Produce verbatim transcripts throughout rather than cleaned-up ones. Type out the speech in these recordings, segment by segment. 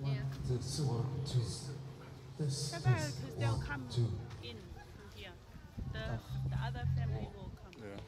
Test, one, two. Test, test, one, two. Because they'll come in here. The, the other family will come. Yeah.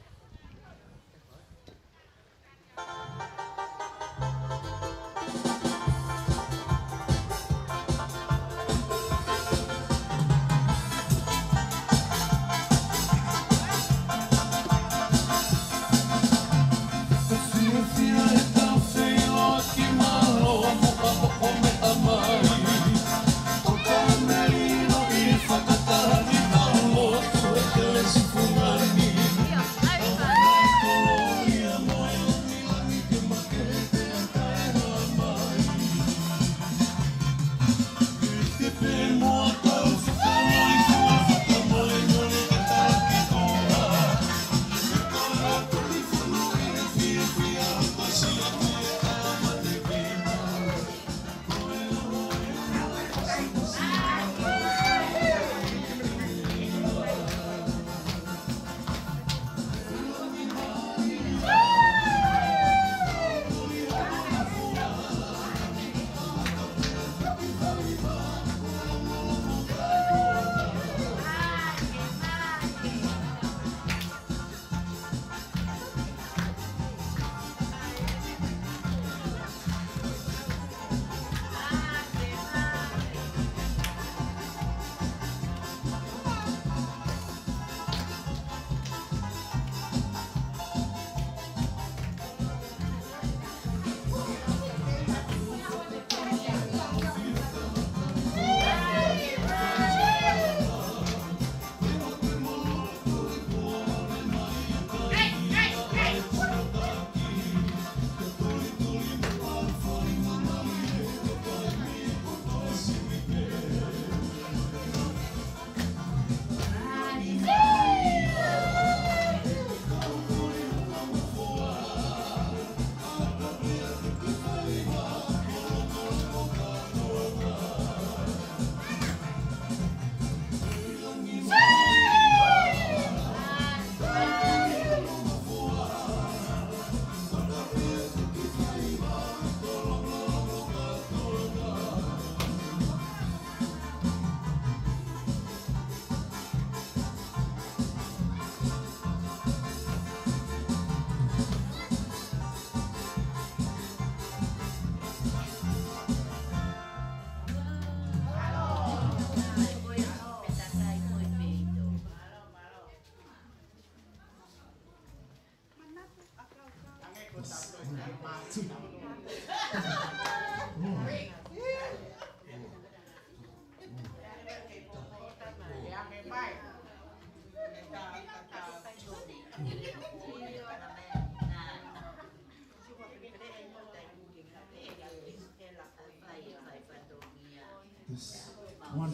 Yes. One,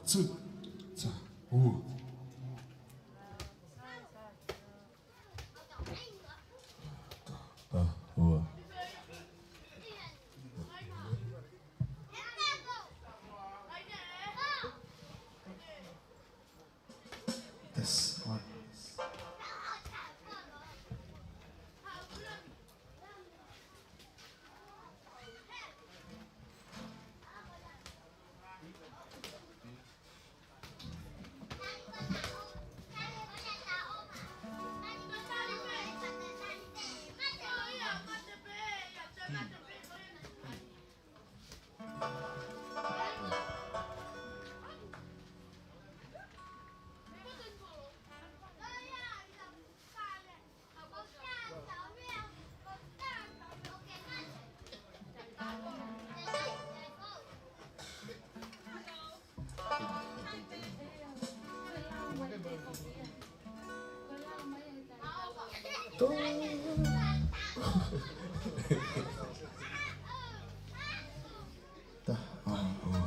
two, ta, ua. Ta, ua. Test, one. Ta, ua, ua.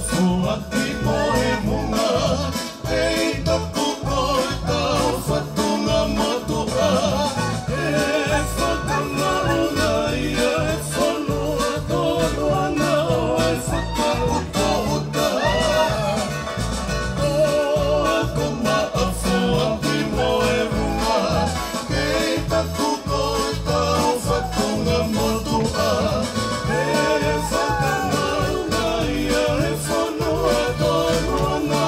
Fuaki mo e munga, kei taku ko e kau fatunga motuʻa, ʻe fakamaʻunga ia e fonua tonu ʻana ʻo e fakaʻutoʻuta. ʻOku maʻa fuaki mo e munga, kei taku ko e kau fatunga motuʻa, ʻe fakamaʻunga ia e fonua tonu ʻana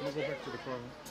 We'll go back to the corner.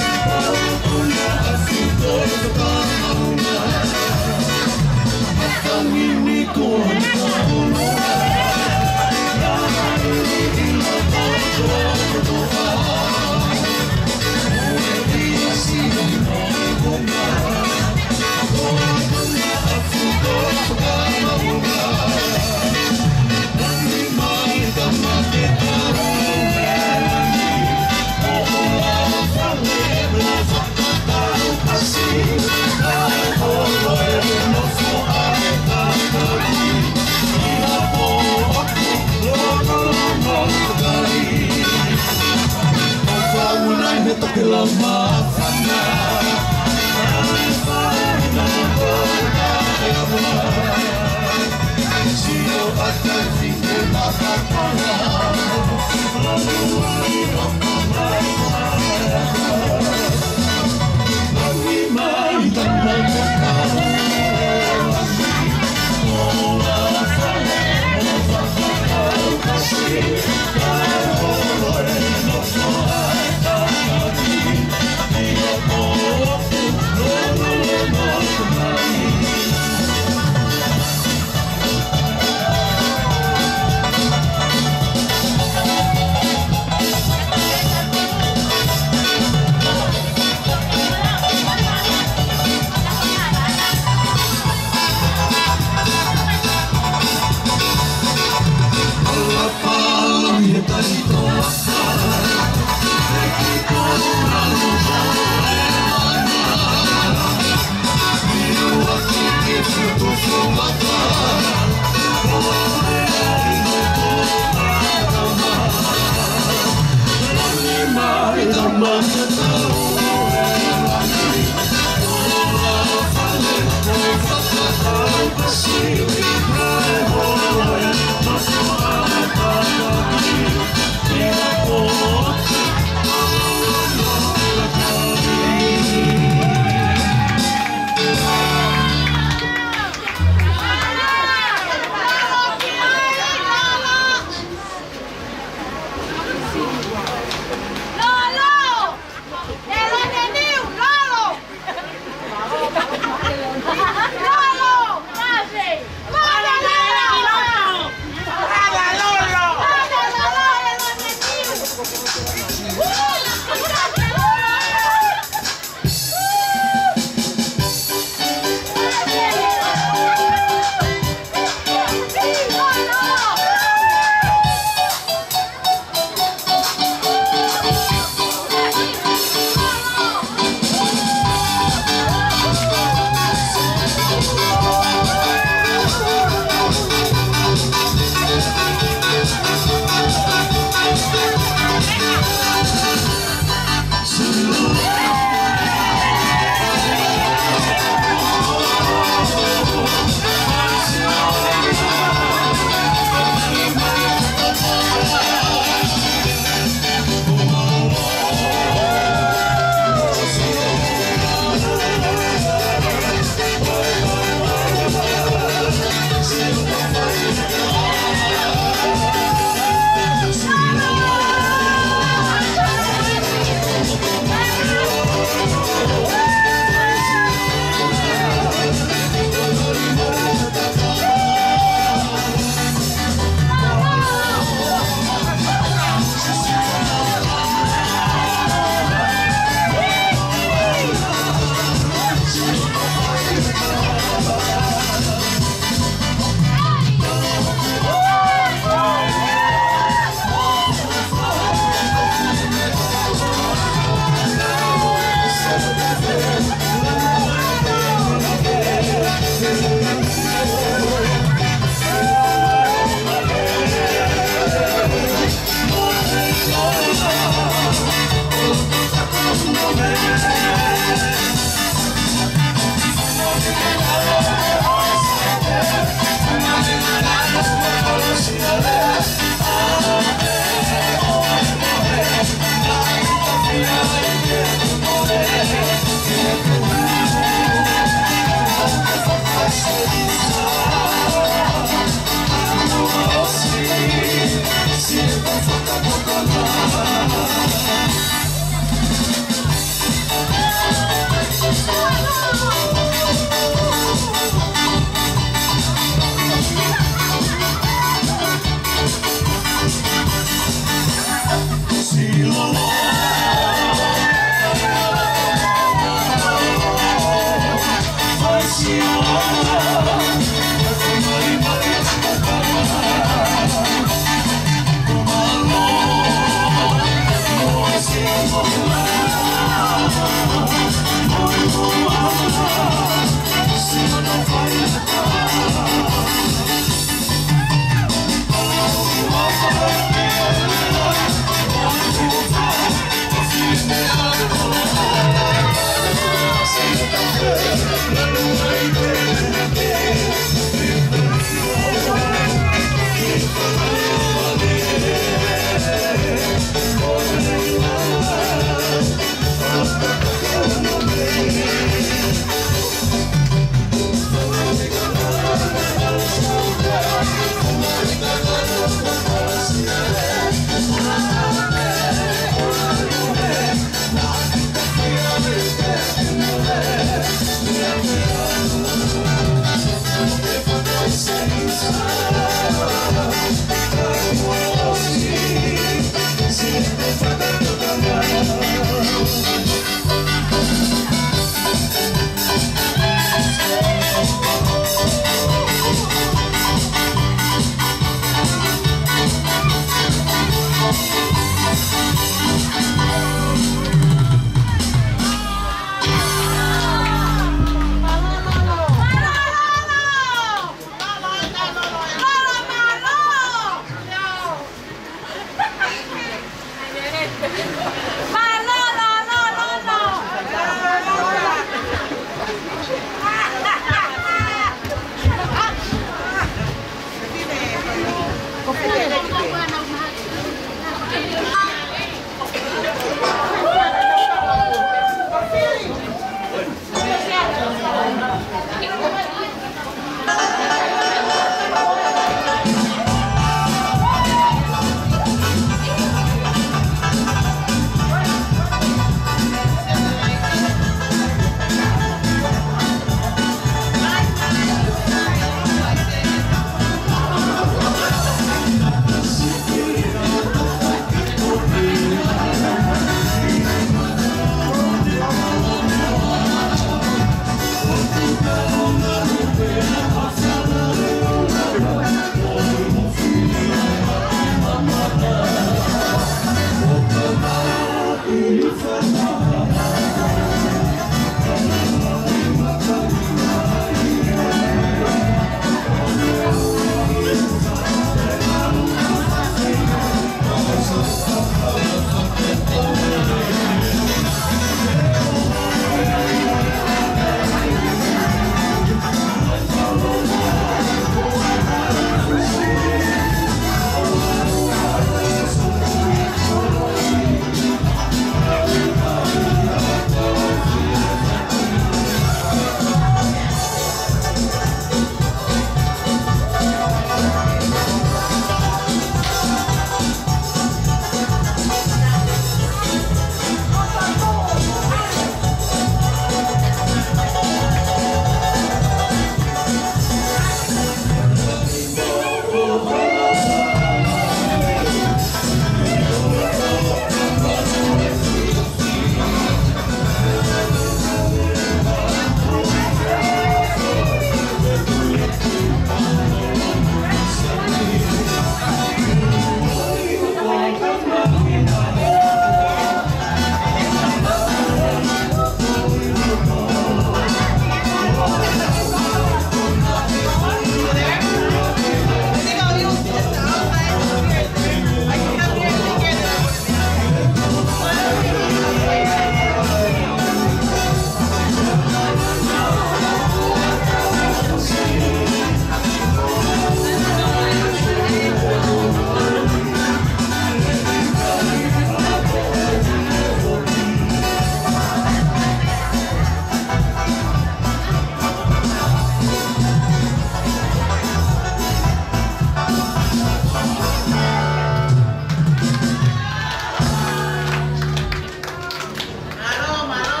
Mālō, mālō.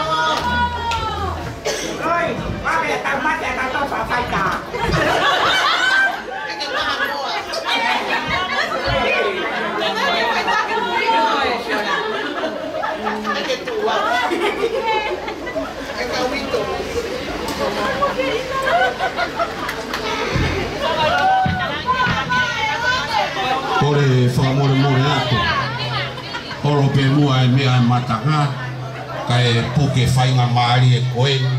Oi, ʻoku ke tamate ʻa tatou fafaika. Kole fakamolemole atu. Holo pē muʻa e meʻa e matanga, kae puke faingamālie ko eni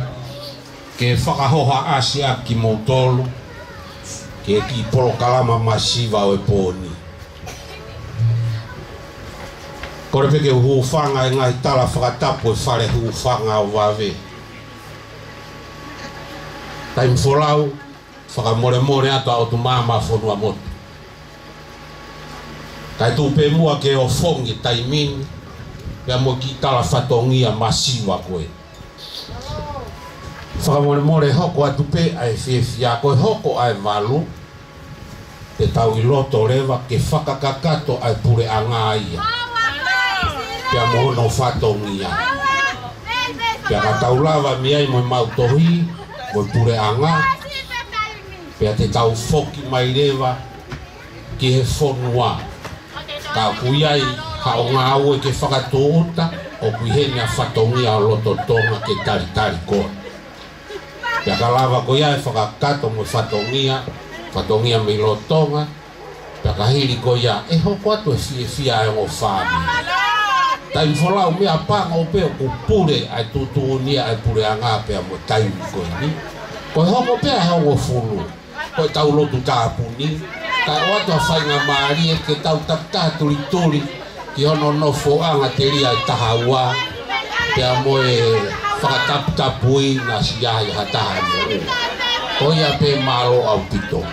ke fakahohaʻasi ʻaki kimoutolu ki he kiʻi polokalama masiva ʻo e pō ni. Kole pē ke u hūfanga he ngaahi tala fakatapu ʻo e fale hūfanga ʻo vave. Taimi folau, fakamolemole atu ʻa ʻOtu Māmā Fonuamotu. Kae tuʻu pē muʻa ke ofongi e taimi ni, pea mo e kiʻi tala fatongia masiva ko ē. Fakamolemole, hoko atu pē ʻa e fiefia, ko e hoko ʻa e valu, te tau ʻi loto leva ke fakakakato ʻa e puleʻanga ia pea mo hono fatongia. Pea ka tau lava mei ai mo e maʻu tohi mo e puleʻanga, pea te tau foki mai leva ki he fonua. Ka ʻoku ʻi ai haʻo ngāue ke fakatūʻuta, ʻoku ʻi heni ʻa e fatongia ʻo loto Tonga ke talitali koe. Pea ka lava ko ia ʻe fakakakato mo e fatongia, fatongia mei loto Tonga, pea ka hili ko ia, ʻe hoko atu e fiefia ʻa e ongo fāmili. Taimi folau, meʻapango pē ʻoku pule ʻa e tuʻutuʻuni ʻa e puleʻanga pea mo e taimi ko eni. Ko e hoko pē ʻa e hongofulu, ko e tau lotu tāpuni, kae ʻoatu ʻa e faingamālie ke tau takitaha tulituli ki hono nofoʻanga telia ʻe taha ua, pea mo e fakataputapuʻi naʻa siʻi ʻi ai ha taha mo ua. Ko ia pē, mālō ʻaupito.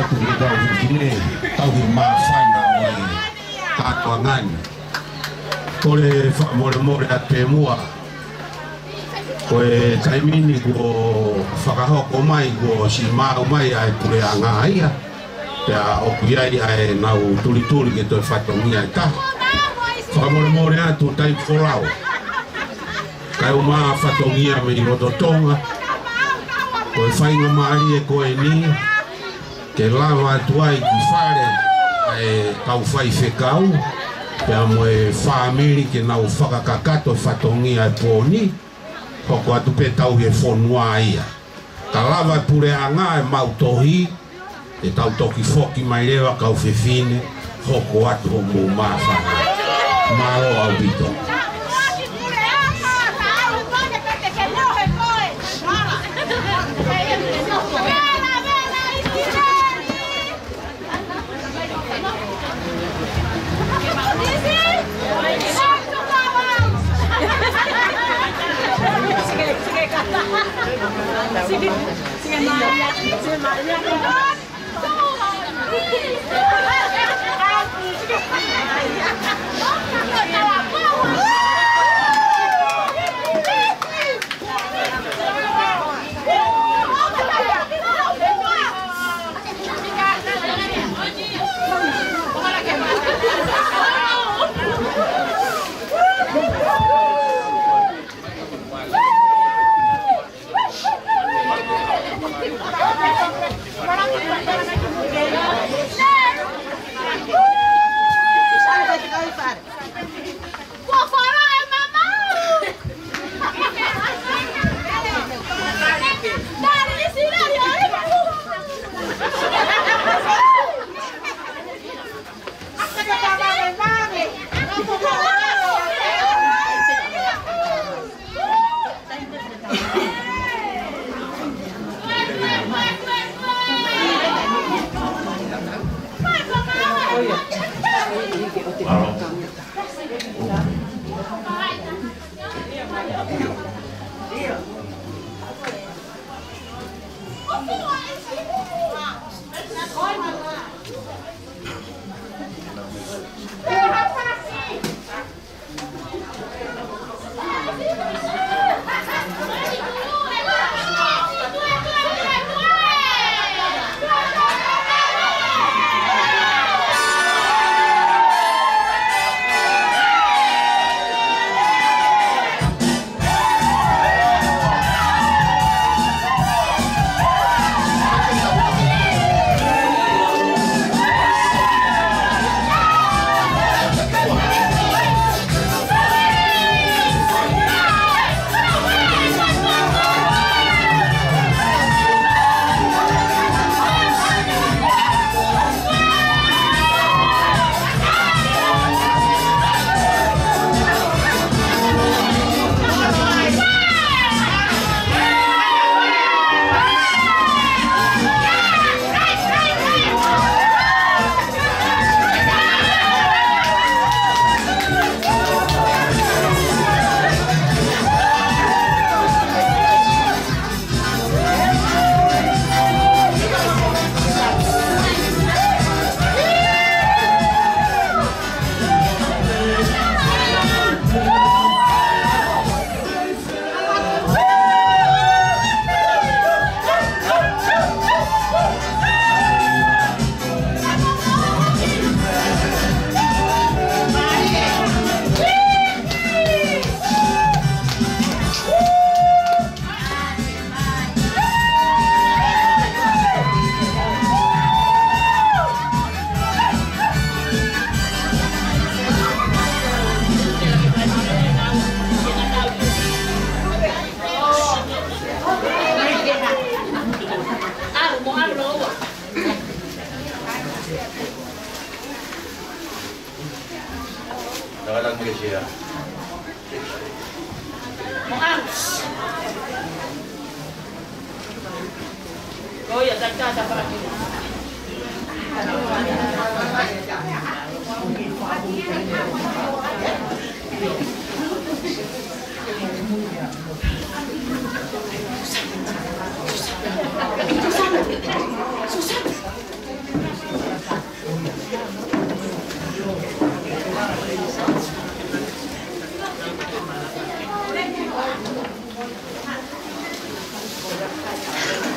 Atu ki he kau fefine, tauhi māfana ʻo e kātoanga ni. Kole fakamolemole atu pē muʻa. Ko e taimi ni kuo fakahoko mai, kuo ʻosi maʻu mai ʻa e puleʻanga ia. Pea ʻoku ʻi ai ʻa ʻenau tulituli ke toe fatongia ʻe taha. Fakamolemole atu taimi folau. Kae ʻumaʻā fatongia mei loto Tonga. Ko e faingamālie ko eni ke lava atu ai ki fale ʻa e kau faifekau, pea mo e fāmili ke nau fakakakato fatongia e pō ni, hoko atu pē tauhi e fonua ia. Ka lava e puleʻanga ʻo maʻu tohi, ʻe tau toki foki mai leva kau fefine, hoko atu hoʻomou māfana. Mālō ʻaupito.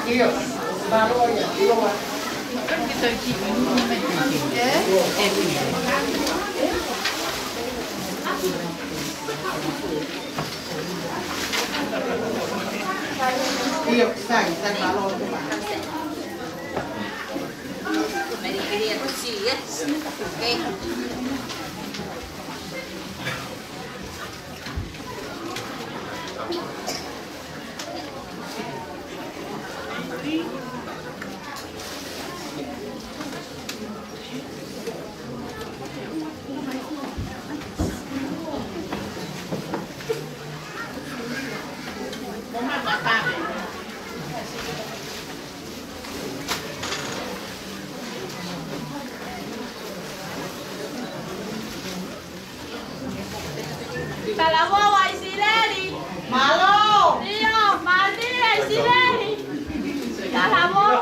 ʻIo, mālō ia, ʻio. ʻIo, sai, sai, mālō. Talavou ʻa ʻIsileli. Mālō. ʻIo, mālie ʻa ʻIsileli. Talavou.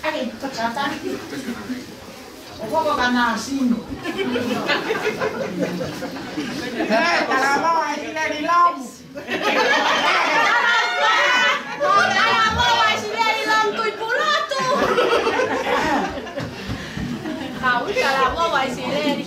ʻAi, kakata. ʻO koko ka nā sino. Ē, talavou ʻa ʻIsileli Lomu. Talavou ʻa ʻIsileli Lomu Tuʻipulotu. Kau talavou ʻa ʻIsileli.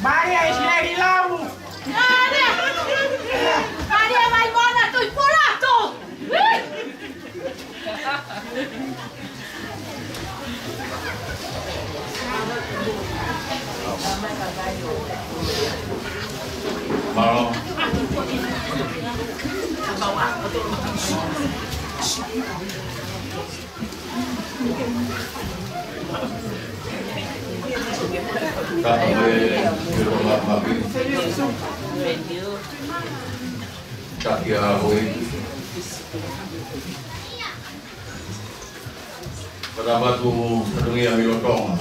Mālie ʻa ʻIsileli Lomu. Mālie. Mālie mai mona Tuʻipulotu. Mālō. Tapu e, e ko ma ma ki. Taki a hoi. Pata matu, pata ngia mi lo Tonga.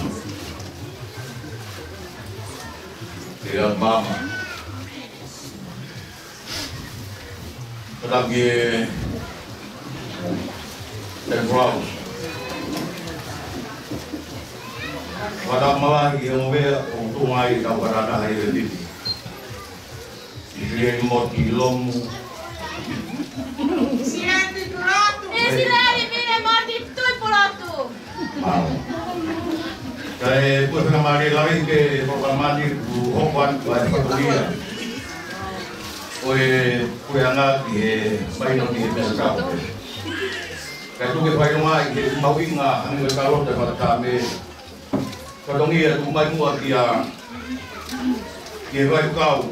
Ia mama. Pata ngia e Brown. Pata malahi e mo vea o tunga i tau pata taha i le titi. ʻIsileli Moti Lomu. ʻIsileli Tuʻipulotu. ʻIsileli Vile Moti Tuʻipulotu. Mālō. Kae pue pena mālie lave ke polokalama ni kuo hoko atu ʻa e fatongia ʻo e puleʻanga ki he mahino ki he meʻa tau. Kae tuku ke fai longa ʻi he mahuʻinga hangē ko e kalota fakatame. Fatongia tuku mai muʻa kia, ki he faifekau.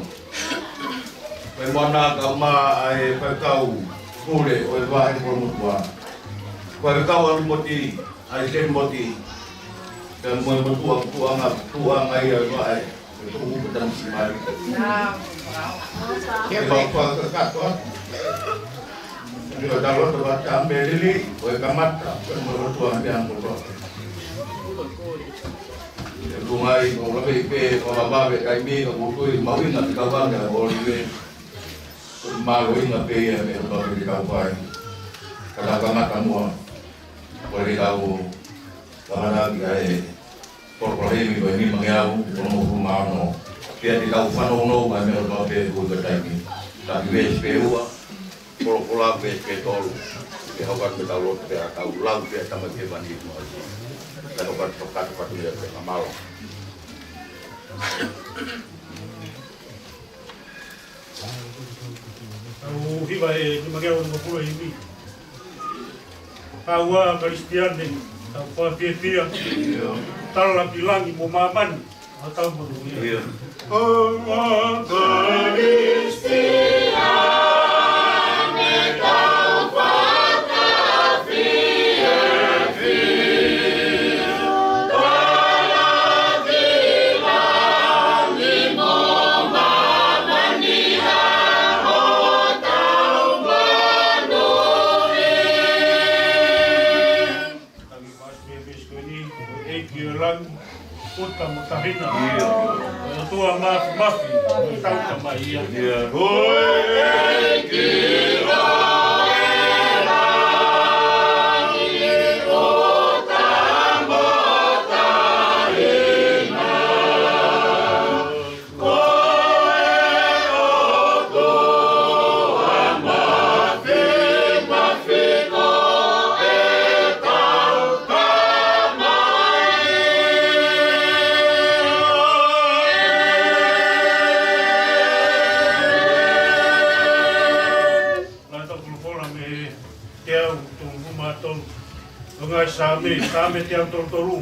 Fai muʻa na ka uma ʻa e faifekau pule ʻo e vahe Kolomotuʻa. Faifekau ʻAlumoti, ʻa ʻIsileli Moti. Ka mo e motuʻa, tuʻanga, tuʻanga ia ʻo e vahe. Ko e tuʻu ko Tamasimai. Ke mau fakakakato atu. Ni o talo to ka ta me lili, ʻo e kamata, ko e mo lo tua me ango lo. Lungai, ko la pe pe, ko la ba pe kai me, ko ko i mauina, ki ka ba, ki la o li pe. Mālō ʻi he meʻa pē ia mei he ʻOtua ke tau fai. Ka tau kamata muʻa. Ko e tau kamata ki ai e polokalama ko e nimangeau, ko e hongofulu mā ono. Pea te tau fanongonongo ai mei he ʻOtua pē ko e taimi. Ka ki veesi pē ua, polokalama veesi pē tolu. Ke hoko atu ke tau lotu pea tau lau pea tama ke vani muʻa. Ka tau fakakakato atu ia pē ka mālō. Tau hiva e nimangeau hongofulu e himi. Tau ʻa Kalisitiane, tau fakafiefia, tala ki langi mo māmani, ʻa tau manuia. ʻA Kalisitiane, tau fakafiefia. ʻEiki ʻo langi, ʻuta mo tahina. ʻIo. ʻOtua mafimafi, ʻoku tau tamai ia. ʻIo. ʻEiki ʻo langi, ʻuta mo tahina. Ko e ʻOtua mafimafi ko e tau tamai. Lata kulukola mei he teau tolungofulu mā tolu. ʻO e ngaahi Saame, Saame teau tolu tolu.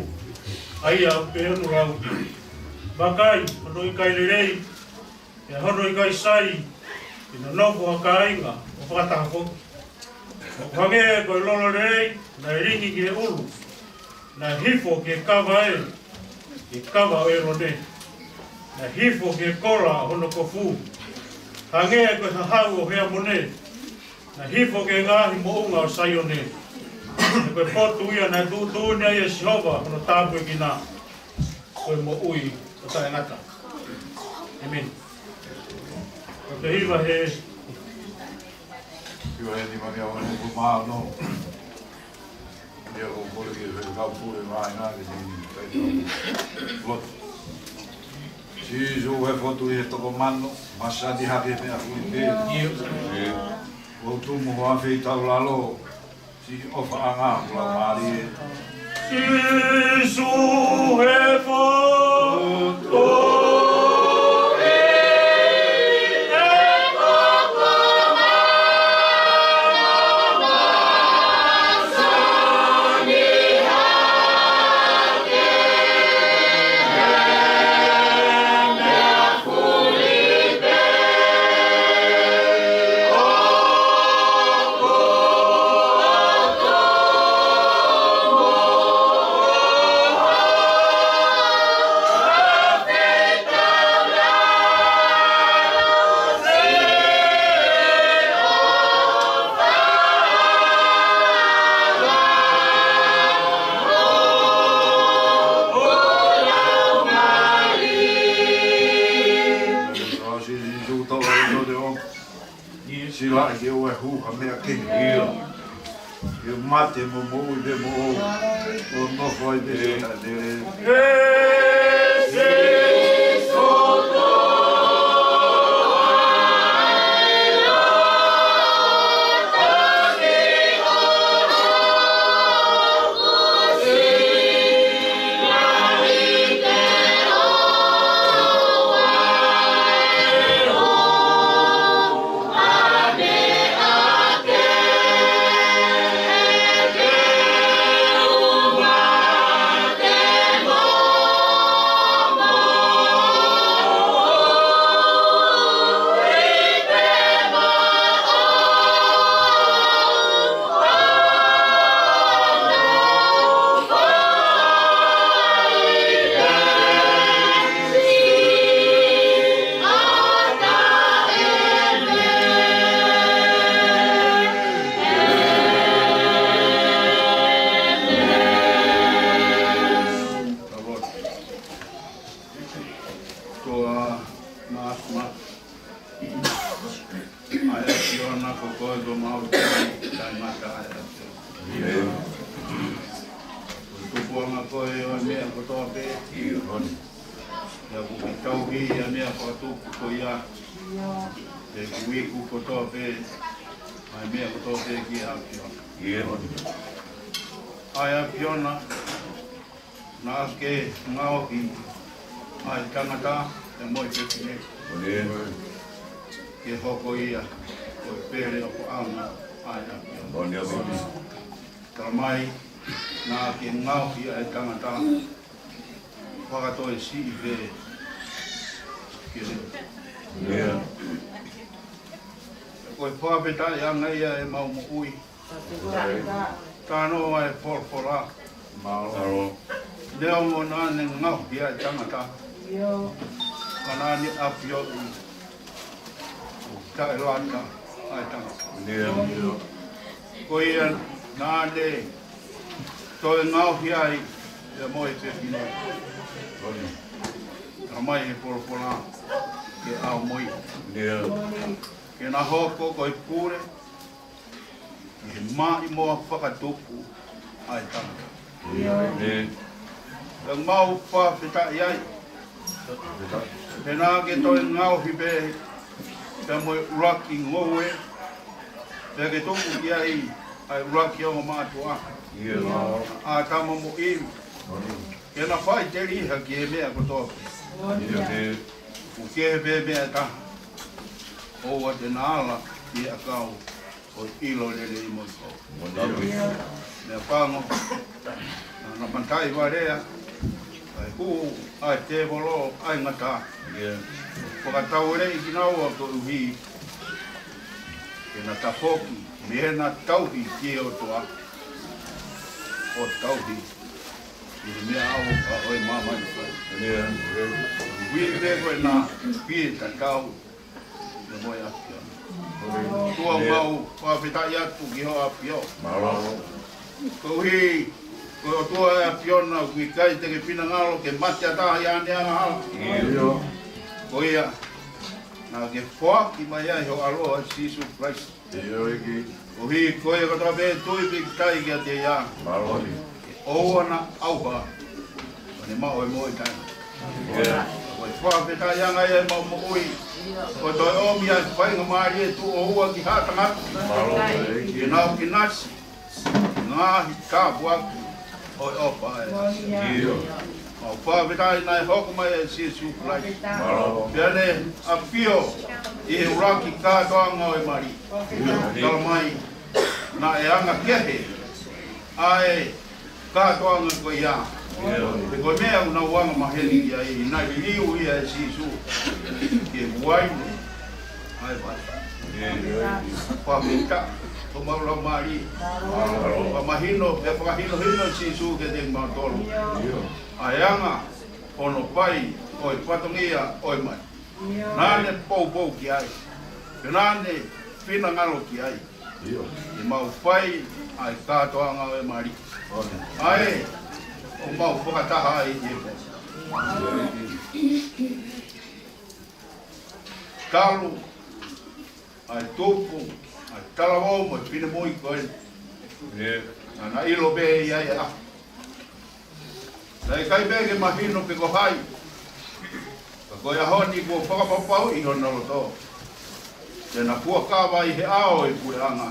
ʻA ia ʻoku pehē hono lau: Vakai, hono ʻikai lelei, pea hono ʻikai sai, ke nonofo ha kāinga ʻo fakataha foki. ʻOku hangē ko e lolo lelei naʻe lingi ki he ʻulu, naʻe hifo ki he kava ʻe, ki he kava ʻo ʻĒlone, naʻe hifo ki he kola ʻo hono kofu. Hangē ko e hahau ʻo Heamone, naʻe hifo ki he ngaahi moʻunga ʻo Saione. He ko e potu ia naʻe tuʻutuʻuni ai ʻe Sihova hono tāpuekina, ko e moʻui ʻo taʻengata. ʻĒmeni. Ko e hiva he, hiva he nimangeau hongofulu mā ono. Ia ʻoku kole ki he kau pule vāhenga ke ni kai tau lotu. Sīsū, he fotu ʻi he toko mano, masani hake meʻa fuli pē. ʻOku tumu ho afeitaulalo, siʻi ʻofaʻanga ʻoku lau mālie. Sīsū, he fotu ʻi he toko mano, masani hake meʻa fuli pē. ʻOku Sila ke ʻoua ʻe hū ha meʻa kehe. ʻIo. Ke mate mo moʻui pē mo ʻo nofo ai pē ʻi he taʻelele. ʻAe ʻAfiona, ko koe ko homau Tamai taʻengata, ʻAe ʻAfiona. Ko e tupuʻanga koe ʻo e meʻa kotoa pē. Pea ʻoku ke tauhi ʻa e meʻa fakatupu ko ia. Pea ʻoku iku kotoa pē ʻa e meʻa kotoa pē kia ʻAfiona. ʻAe ʻAfiona, naʻa ke ngaohi ʻa e tangata pea mo e fefine ke hoko ia ko e peleʻofoʻanga ʻa e ʻAfiona. Talamai naʻa ke ngaohi ʻa e tangata fakatoesiʻi pē ke leo. Ko e fakafetaʻiʻanga ia ʻemau moʻui. Talanoa e folofola. Neongo naʻa ne ngaohi ʻa e tangata, ka naʻa ne ʻafioʻi ʻoku taʻelata ʻa e tangata. Ko ia naʻa ne toe ngaohi ai pea mo e fefine. Talamai he folofola ke ʻaumai ke na hoko ko e pule ʻi he maʻimoa fakatupu ʻa e tangata. Pea mau fakafetaʻi ai. Pea naʻa ke toe ngaohi pē pea mo e ʻuluaki ngoue, pea ke tuku ki ai ʻa e ʻuluaki ongo mātuʻa, ʻa ʻĀtama mo ʻIvi, ke na faʻiteliha ki he meʻa kotoa pē. Kuo kehe pē meʻa ʻe taha, ʻoua te na ala ki he ʻakau ʻo e ʻilo lelei mo e kovi. Meʻapango, naʻa na mataʻi valea, kae hū ʻa e tēvolo ʻa e ngata, fakataueleʻi kinaua koeʻuhi ke na tafoki mei heʻena tauhi ki he ʻOtua, ʻo tauhi ʻi he meʻa ʻauha ʻo e māmani. Ui pē ko ena pie tatau pea mo e ʻAfiona. ʻOtua, mau fakafetaʻi atu ki hoʻo ʻafio. Koeʻuhi ko e ʻOtua ʻa e ʻAfiona, ʻoku ʻikai te ke finangalo ke mate ʻa ha taha ʻi haʻane angahala. Ko ia naʻa ke foaki mai ai ho ʻAlo ʻa Sīsū Kalaisi. Koeʻuhi ko ia kotoa pē ʻe tui pīkitai kiate ia, ke ʻoua naʻa ʻauha, ka ne maʻu ʻa e moʻui taʻengata. Ko e fakafetaʻiʻanga ia ʻemau moʻui, ko e toe ʻomi ʻa e faingamālie tuʻo ua ki ha tangata ke nau ʻinasi ngaahi tāpuaki ʻo e ʻofa ʻa e ʻAfiona. Mau fakafetaʻi naʻe hoko mai ʻa Sīsū Kalaisi, pea ne ʻafio ʻi he ʻuluaki kātoanga ʻo e mali. Talamai naʻe anga kehe ʻa e kātoanga ko ia, he ko e meʻa ʻoku nau anga maheni ki ai, naʻe liliu ia ʻe Sīsū ki he uaine ʻa e vai. Fakafetaʻi, ko homau laumālie, fakamahino, pea fakahinohino ʻe Sīsū kiate kimautolu ʻa e anga hono fai ʻo e fatongia ʻo e mali. Naʻa ne poupou ki ai, pea naʻa ne finangalo ki ai, ke mau fai ʻa e kātoanga ʻo e mali, ʻa ē ʻoku mau fakataha ai ʻi he pō. Talu ʻa e tupu ʻa e talavou mo e finemui ko ē, naʻa na ʻilo pē ia ia. Naʻe ʻikai pē ke mahino pe ko hai, ka ko e ʻaho ni kuo fakapapauʻi ʻi hona loto te na fuakava ʻi he ʻao ʻo e puleʻanga,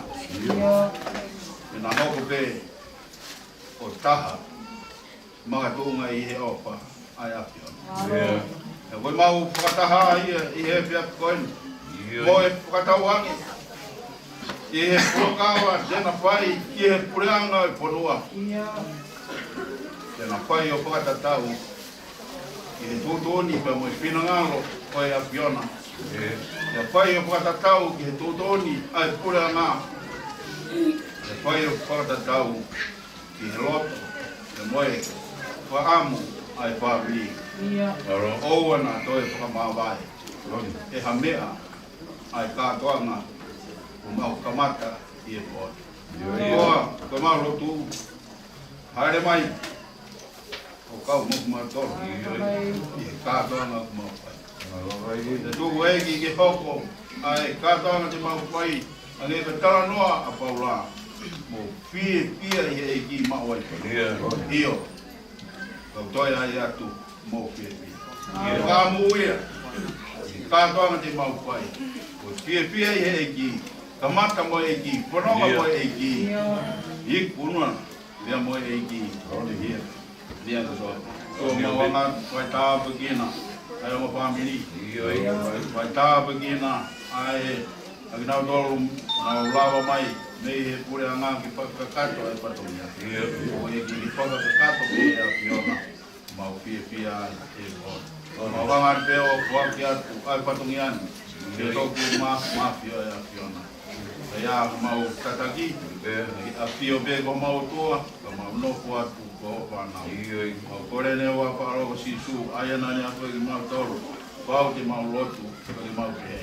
te na hoko pē ʻo taha makatuʻunga ʻi he ʻofa ʻa e ʻAfiona. Pea ko ʻemau fakataha ia ʻi he efiafi ko eni, mo e fakatauange ʻi he fuakava te na fai ki he puleʻanga ʻo e fonua, te na fai ʻo fakatatau ki he tuʻutuʻuni pea mo e finangalo ʻo e ʻAfiona. Te fai ʻo fakatatau ki he tuʻutuʻuni ʻa e puleʻanga. Te fai ʻo fakatatau ki he loto pea mo e fakaʻamu ʻa e fāmili. ʻOua naʻa toe fakamāvae ʻe ha meʻa ʻa e kātoanga ʻoku mau kamata ʻi he pō ni. ʻOua, ko ʻemau lotu, hāʻele mai ʻo kau mo kimautolu ʻi he kātoanga ʻoku mau fai. Te tuku ʻEiki ke hoko ʻa e kātoanga te mau fai, hangē ko e talanoa ʻa Paula. Mou fiefia ʻi he ʻEiki maʻu ai pē. ʻIo. Kau toe ʻai atu, mou fiefia. Ka mou ia, kātoanga te mau fai, mou fiefia ʻi he ʻEiki. Kamata mo e ʻEiki, fononga mo e ʻEiki. Iku nua, meʻa mo e ʻEiki. Ia. Ia ko so. So, mau anga, fai tāpuekina ʻa e ongo fāmili. Fai, fai tāpuekina ʻa e, ʻa kinautolu naʻa nau lava mai mei he puleʻanga ke fakakakato ʻa e fatongia. Ko e ʻEiki ke fakakakato pē ʻa e ʻAfiona. Mau fiefia ai ʻe Lord. Mau anga pē ʻo foaki atu ʻa e fatongia ni ki he toku mā-, māfimafi ʻo e ʻAfiona. Pea ʻi heʻemau tataki, ʻafio pē ko homau ʻOtua, ka mau nofo atu ko hoʻo fānau. Mau kole ʻeni ʻi he huafa ʻo Sīsū, ʻa ia naʻa ne ʻafioʻi kimautolu, pau te mau lotu, pea ke mau pehē.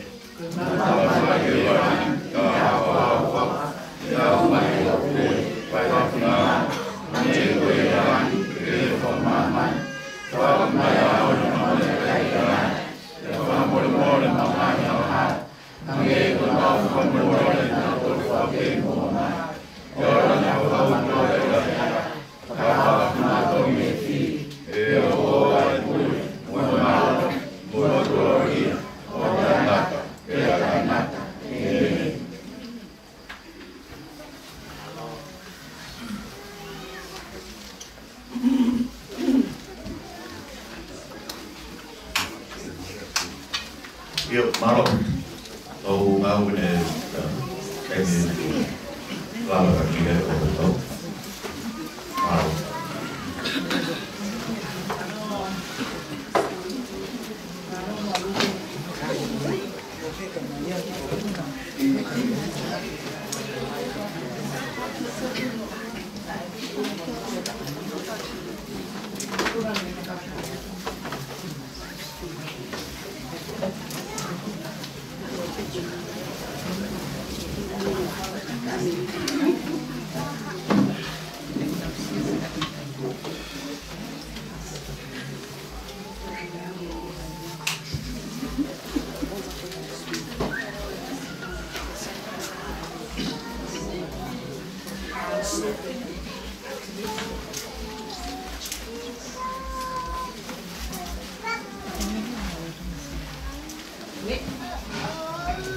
ʻIo, mālō. ʻOku mau ne, uh, ʻEiki, lava ka kia o tau. Mālō.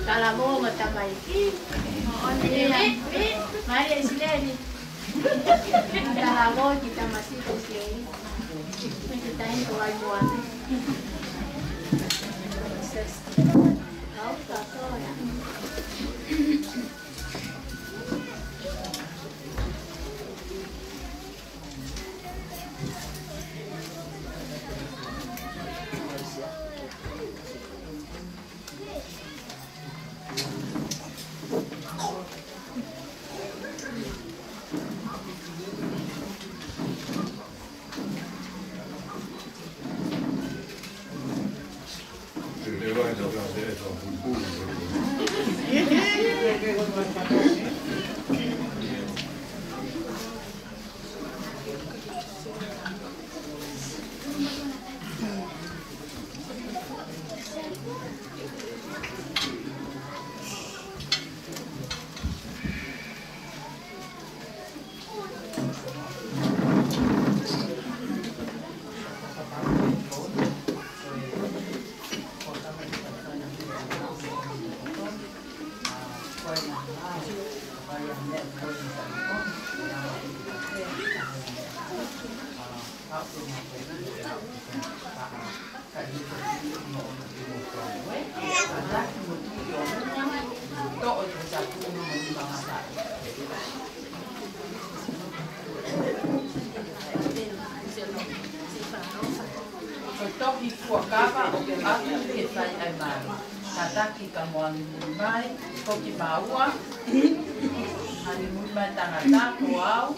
Talavou mo tamaiki. Mai ʻIsileli. Talavou ki tamasiʻi ʻIsileli. Ki tahi ko ai mua. Au, ka ko. Ko e tohi fuakava ʻoku ʻalu ke fai ʻa e mali. Tataki ka mou angimui mai, ko kimaua, angimui mai tangata, ko au,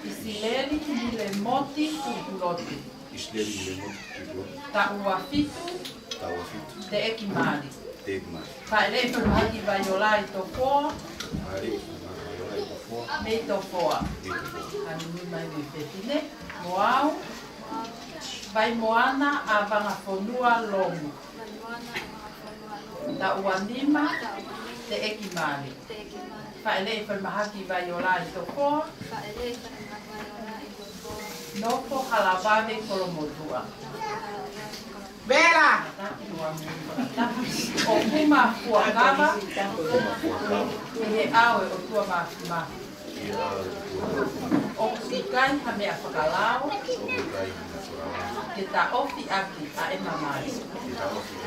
ʻIsileli Milemoti Kukulote. ʻIsileli Milemoti Kukulote. Taʻu ua fitu. Taʻu ua fitu. Teʻeki mali. Teʻeki mali. Faʻeleʻi Manuhaki Vaiolai Tofoa. Faʻeleʻi Manuhaki Vaiolai Tofoa. Mei Tofoa. Mei Tofoa. Angimui mai mei fefine. Mo au. Vaimoana ʻa Vangafonua Lomu. Taʻu ua nima, Teʻeki Mali. Faʻeleʻi Falemahaki Vaiola ʻi Tokoa. Nofo Halavave Kolomotuʻa. Vela! ʻO Kuma Fuakava ʻi he ʻao ʻo e ʻOtua Māfimafi. ʻOku ʻikai ha meʻa fakalao ke taʻofi ʻaki ʻa ʻema mali.